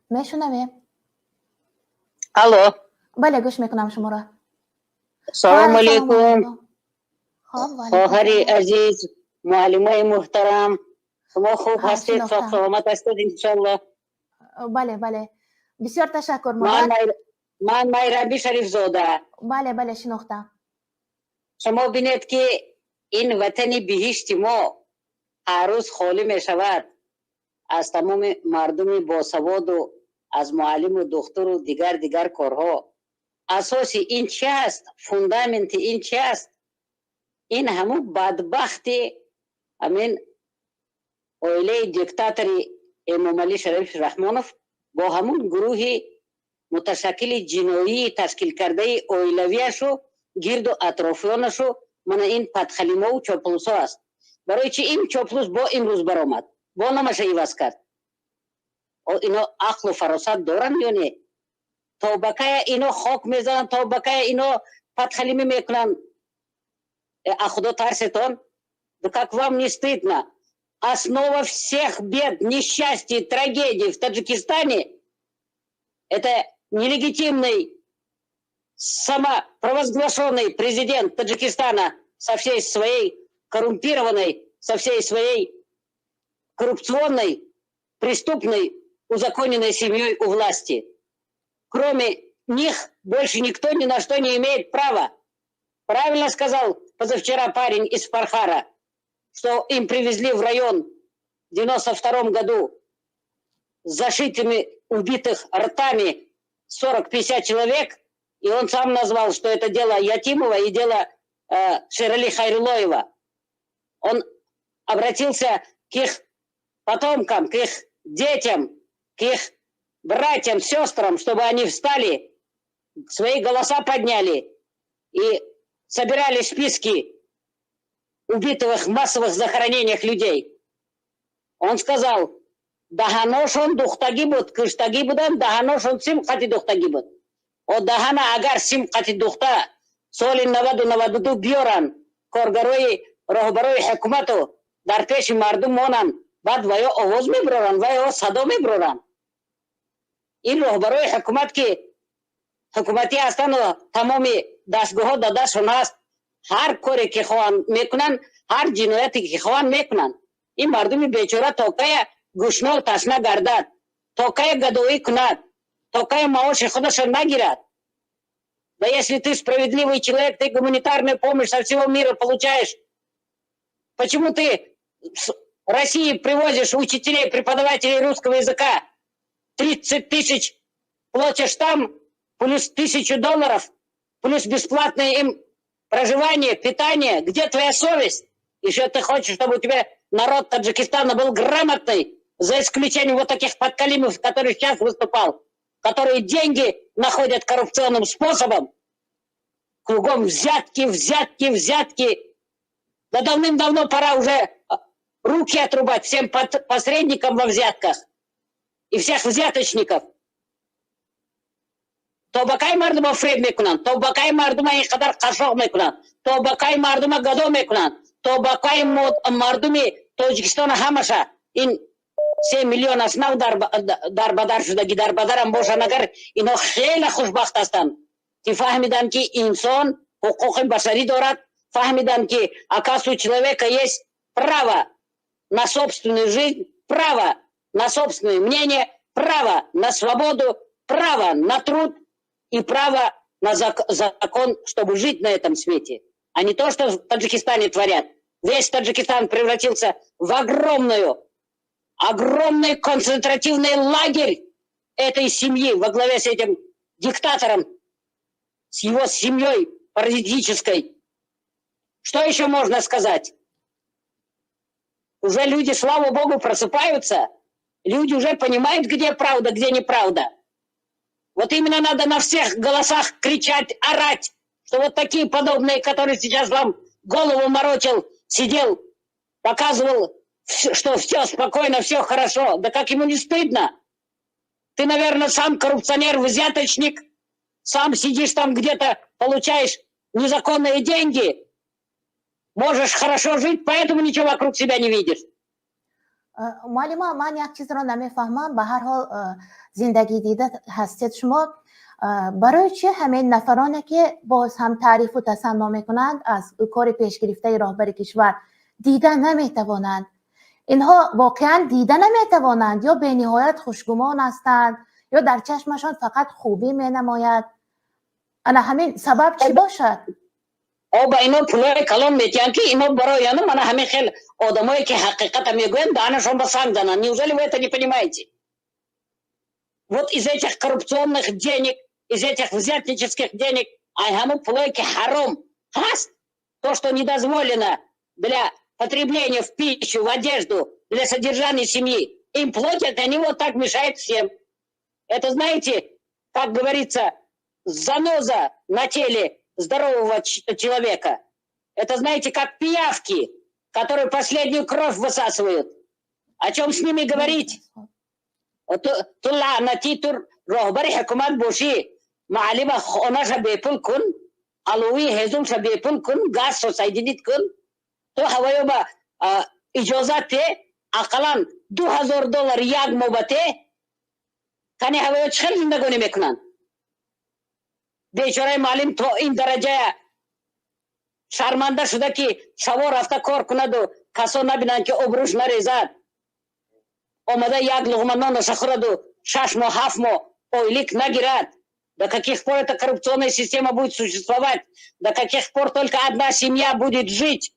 Мешунавем. Алло. Бале, гӯш мекунам шуморо. Салому алейкум. Хоб. Хоҳари азиз, муаллимои муҳтарам, шумо хуб ҳастед, соғ саломат ҳастед, иншалло? Бале, бисёр ташаккур. Ман Майраби Шарифзода. Бале, шинохтам. Шумо бинед, ки ин ватани биҳишти мо ҳар рӯз холӣ мешавад аз тамоми мардуми босаводу аз муаллиму духтуру дигар корҳо. Асоси ин чи аст? Фундаменти ин чи аст? Ин ҳамун бадбахти ҳамин оилаи диктатори Эмомалӣ Шариф Раҳмонов бо ҳамун гурӯҳи муташаккили ҷиноии ташкилкардаи оилавиашу гирду атрофиёнашу, мана ин падхалимову чоплусо аст. Барои чи ин чоплус бо имрӯз баромад, бо номаша иваз кард? Ино ақлу фаросат доранд ё не? То ба кая ино хок мезананд? То ба кая ино падхалимӣ мекунанд? А худо тарсетон? Да как вам не стыдно? Основа всех бед, несчастий, трагедий в Таджикистане — это нелегитимный самопровозглашенный президент Таджикистана со всей своей коррумпированной, со всей своей коррупционной, преступной, узаконенной семьей у власти. Кроме них больше никто ни на что не имеет права. Правильно сказал позавчера парень из Фархара, что им привезли в район в 92 году с зашитыми убитых ртами 40-50 человек, и он сам назвал, что это дело Ятимова и дело Шерали Хайрулоева. Он обратился к их потомкам, к их детям, к их братьям, сестрам, чтобы они встали, свои голоса подняли и собирали списки убитых в массовых захоронениях людей. Он сказал, даҳаношон духтагӣ буд, киштагӣ буданд, даҳаношон сим қати духтагӣ буд. О даҳана агар сим қати духта соли 90-92 биёранд, коргарои роҳбарои ҳукумату дар пеши мардум монанд, баъд ваё овоз мебироранд, ваё садо мебироранд. Ин роҳбарои ҳукумат, ки ҳукуматӣ ҳастанду тамоми дастгоҳҳо дар дастшон ҳаст, ҳар коре ки хоҳанд мекунанд, ҳар ҷинояте ки хоҳанд мекунанд. Ин мардуми бечора то кая гушнаву ташна гардад? То кая гадоӣ кунад? То кая маоши худашро нагирад? Да если ты справедливый человек, ты гуманитарную помощь со всего мира получаешь. Почему ты с России привозишь учителей, преподавателей русского языка? 30 тысяч платишь там, плюс 1000 долларов, плюс бесплатное им проживание, питание. Где твоя совесть? Еще ты хочешь, чтобы у тебя народ Таджикистана был грамотный, за исключением вот таких подкалимов, который сейчас выступал, которые деньги находят коррупционным способом. Кругом взятки, взятки, взятки. Да давным-давно пора уже руки отрубать всем посредникам во взятках и всех взяточников. То ба кай мардума фреб мекунанд? То ба кай мардума ин қадар қашшоқ мекунанд? То ба кай мардума гадо мекунанд? То ба кай мардуми Тоҷикистона ҳамаша, ин 3 миллион аст, нав дар бадар шудагӣ, дар бадарам бошанд агар, ино хеле хушбахт ҳастанд, ки фаҳмиданд, ки инсон ҳуқуқи башарӣ дорад, фаҳмиданд, ки, оказывается, у человека есть право на собственную жизнь, право на собственное мнение, право на свободу, право на труд и право на закон, чтобы жить на этом свете. А не то, что в Таджикистане творят. Весь Таджикистан превратился в огромный концентративный лагерь этой семьи во главе с этим диктатором, с его семьей паразитической. Что еще можно сказать? Уже люди, слава богу, просыпаются. Люди уже понимают, где правда, где неправда. Вот именно надо на всех голосах кричать, орать, что вот такие подобные, которые сейчас вам голову морочил, сидел, показывал, что все спокойно, все хорошо. Да как ему не стыдно? Ты, наверное, сам коррупционер, взяточник, сам сидишь там где-то, получаешь незаконные деньги, можешь хорошо жить, поэтому ничего вокруг себя не видишь. Муаллима, ман як чизро намефаҳмам. Ба ҳар ҳол, зиндагӣ дида ҳастед шумо. Барои чӣ ҳамин нафароне, ки боз ҳам таърифу тасанно мекунанд аз кори пешгирифтаи роҳбари кишвар, дида наметавонанд? Инҳо воқеан дида наметавонанд ё бениҳоят хушгумон ҳастанд, ё дар чашмашон фақат хубӣ менамояд? Ана ҳамин сабаб чӣ бошад? О, ба ино пулои калон метиҳанд, ки ино барои яну мана ҳамин хел одамое, ки ҳақиқата мегӯянд, даҳанашон ба санг зананд. Неужели вы это не понимаете? Вот из этих коррупционных денег, из этих взятнических денег, ай ҳамун пулое, ки ҳаром ҳаст, то, что не дозволено для потребления в пищу, в одежду, для содержания семьи, им платят, они вот так мешают всем. Это, знаете, как говорится, заноза на теле здорового человека. Это, знаете, как пиявки, которые последнюю кровь высасывают. О чем с ними говорить? Ту лаънатӣ, ту роҳбари ҳукумат бошӣ, муаллима хонаша бепул кун, аловии ҳезумша бепул кун, газшо соединить кун, ту ҳавоё ба иҷозат те, ақаллан 2000 доллар як моҳ ба те, кани ҳавоё чӣ хел зиндагонӣ мекунанд? Бечораи муаллим то ин дараҷая шарманда шуда, ки шаво рафта кор кунаду касо набинанд, ки обрӯш нарезад, омада як луғма нонаша хӯраду 6 моҳ, 7 моҳ ойлик нагирад. До каких пор эта коррупционная система будет существовать? До каких пор только одна семья будет жить?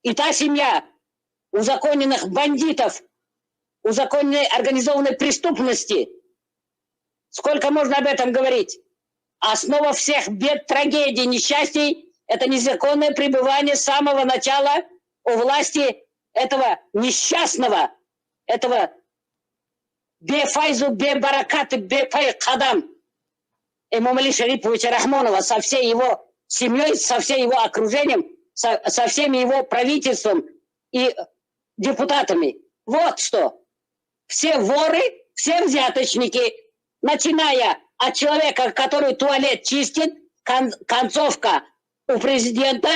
И та семья узаконенных бандитов, узаконенной организованной преступности. Сколько можно об этом говорить? Основа всех бед, трагедий, несчастий – это незаконное пребывание с самого начала у власти этого несчастного, этого бефайзу, бебаракаты, бепай қадам Эмомали Шариповича Рахмонова со всей его семьей, со всей его окружением, со всем его правительством и депутатами. Вот что. Все воры, все взяточники, начиная от человека, который туалет чистит, концовка у президента,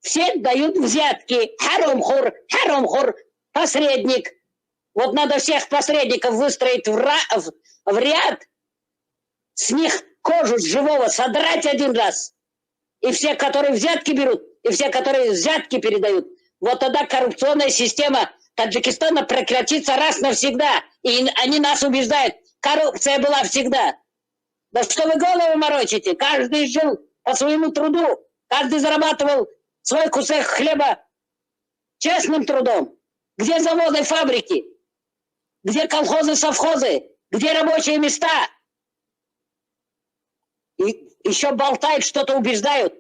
все дают взятки. Харомхур, харомхур, посредник. Вот надо всех посредников выстроить в ряд, с них кожу с живого содрать один раз. И все, которые взятки берут, и все, которые взятки передают. Вот тогда коррупционная система Таджикистана прекратится раз навсегда. И они нас убеждают: коррупция была всегда. Да что вы голову морочите? Каждый жил по своему труду. Каждый зарабатывал свой кусок хлеба честным трудом. Где заводы, фабрики? Где колхозы, совхозы? Где рабочие места? И еще болтают, что-то убеждают.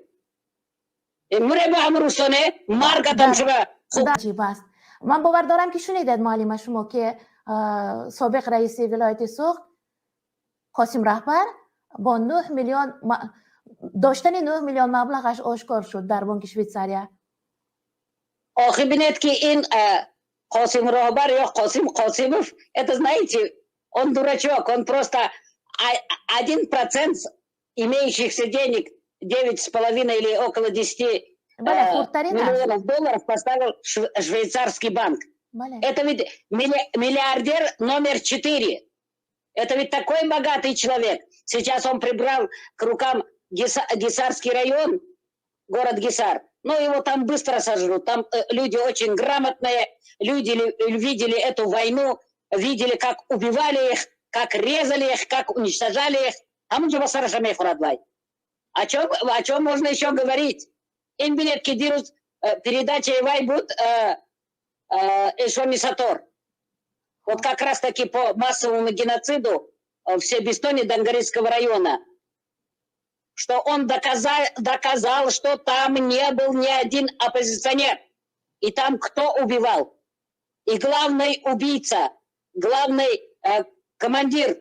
Марга там. Аҷиб аст. Ман бовар дорам, ки шунидед, муаллима, шумо, ки собиқ раиси вилояти Суғд Қосим Раҳбар бо 9 миллион доштани 9 миллион маблағаш ошкор шуд дар бонки Швейтсария. Охи, бинед, ки ин Қосим Роҳбар ё Қосим Қосимов, это, знаете, он дурачок, он просто 1% имеющихся денег, 9,5 или около 10 миллионов долларов, поставил швейцарский банк. Это ведь миллиардер номер 4. Это ведь такой богатый человек. Сейчас он прибрал к рукам Гисарский район, город Гисар. Но его там быстро сожрут. Там люди очень грамотные, люди видели эту войну, видели, как убивали их, как резали их, как уничтожали их. О чем можно еще говорить? Ин бинед, ки дирӯз передача вай буд, Эшони Сатор. Вот как раз таки по массовому геноциду в Себистоне Дангаринского района, что он доказал, что там не был ни один оппозиционер. И там кто убивал? И главный убийца, главный командир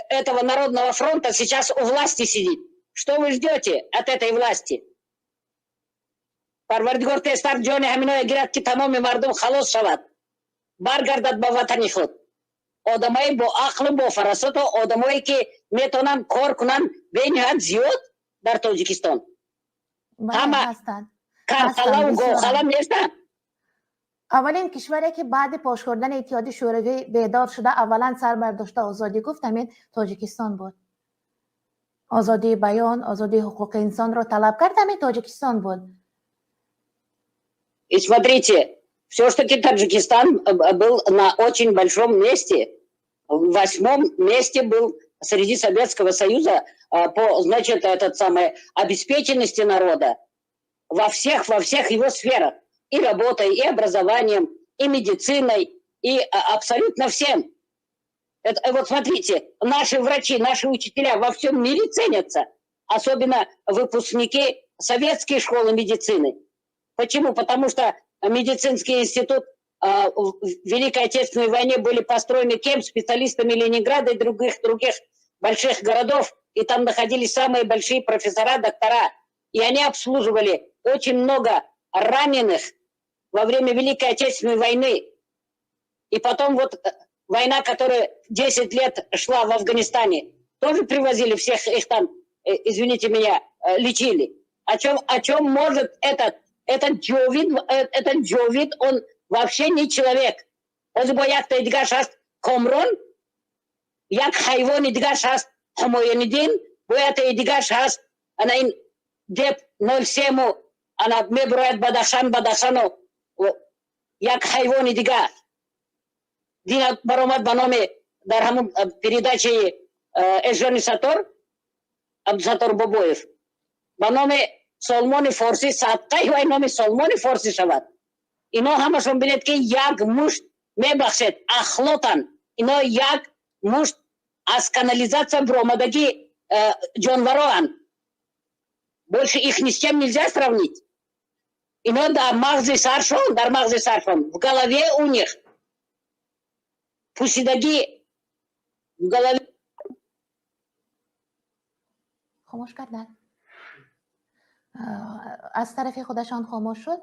этого Народного фронта сейчас у власти сидит. Что вы ждете от этой власти? Парвардигор тезтар ҷони ҳаминое гирад, ки тамоми мардум халос шавад, баргардад ба ватани худ. Одамои бо ақлу бо фарасату одамое, ки метавонанд кор кунанд, бениҳоят зиёд дар Тоҷикистон. Ҳама кархалаву говхала нестанд. Аввалин кишваре ки баъди пош хӯрдани Иттиҳоди Шӯравӣ бедор шуда, аввалан сар бардошта озодӣ гуфт, ҳамин Тоҷикистон буд. Озодии баён, озодии ҳуқуқи инсонро талаб кард, ҳамин Тоҷикистон буд. И смотрите, все-таки Таджикистан был на очень большом месте, в восьмом месте был среди Советского Союза по, значит, этот самый, обеспеченности народа во всех его сферах. И работой, и образованием, и медициной, и абсолютно всем. Это, вот смотрите, наши врачи, наши учителя во всем мире ценятся, особенно выпускники советской школы медицины. Почему? Потому что медицинский институт в Великой Отечественной войне были построены кем? Специалистами Ленинграда и других больших городов, и там находились самые большие профессора, доктора. И они обслуживали очень много раненых во время Великой Отечественной войны. И потом вот война, которая 10 лет шла в Афганистане, тоже привозили всех их там, извините меня, лечили. О чем может этот Джовид, он вообще не человек. Оз бо якта дигаш ҳаст Комрон, як ҳайвони дигаш ҳаст Ҳумоюниддин, бо яктаи дигаш ҳаст ана ин деп 07, ана меброяд Бадахшан, Бадахшану як ҳайвони дигар дина баромад ба номи дар ҳамун передачаи Эжони Сатор, Абдусатор Бобоев, ба номи Солмони Форсӣ, садқаи вай номи Солмони Форсӣ шавад. Ино ҳамашон бинед, ки як мушт, мебахшед, ахлотан. Ино як мушт аз канализатсия биромадагӣ ҷонвароанд. Больше их ни с чем нельзя сравнить. Ино дар мағзи саршон, дар мағзи саршон, в голове у них пусидагӣ, в голове. Хомӯш кардан, аз тарафи худашон хомӯш шуд.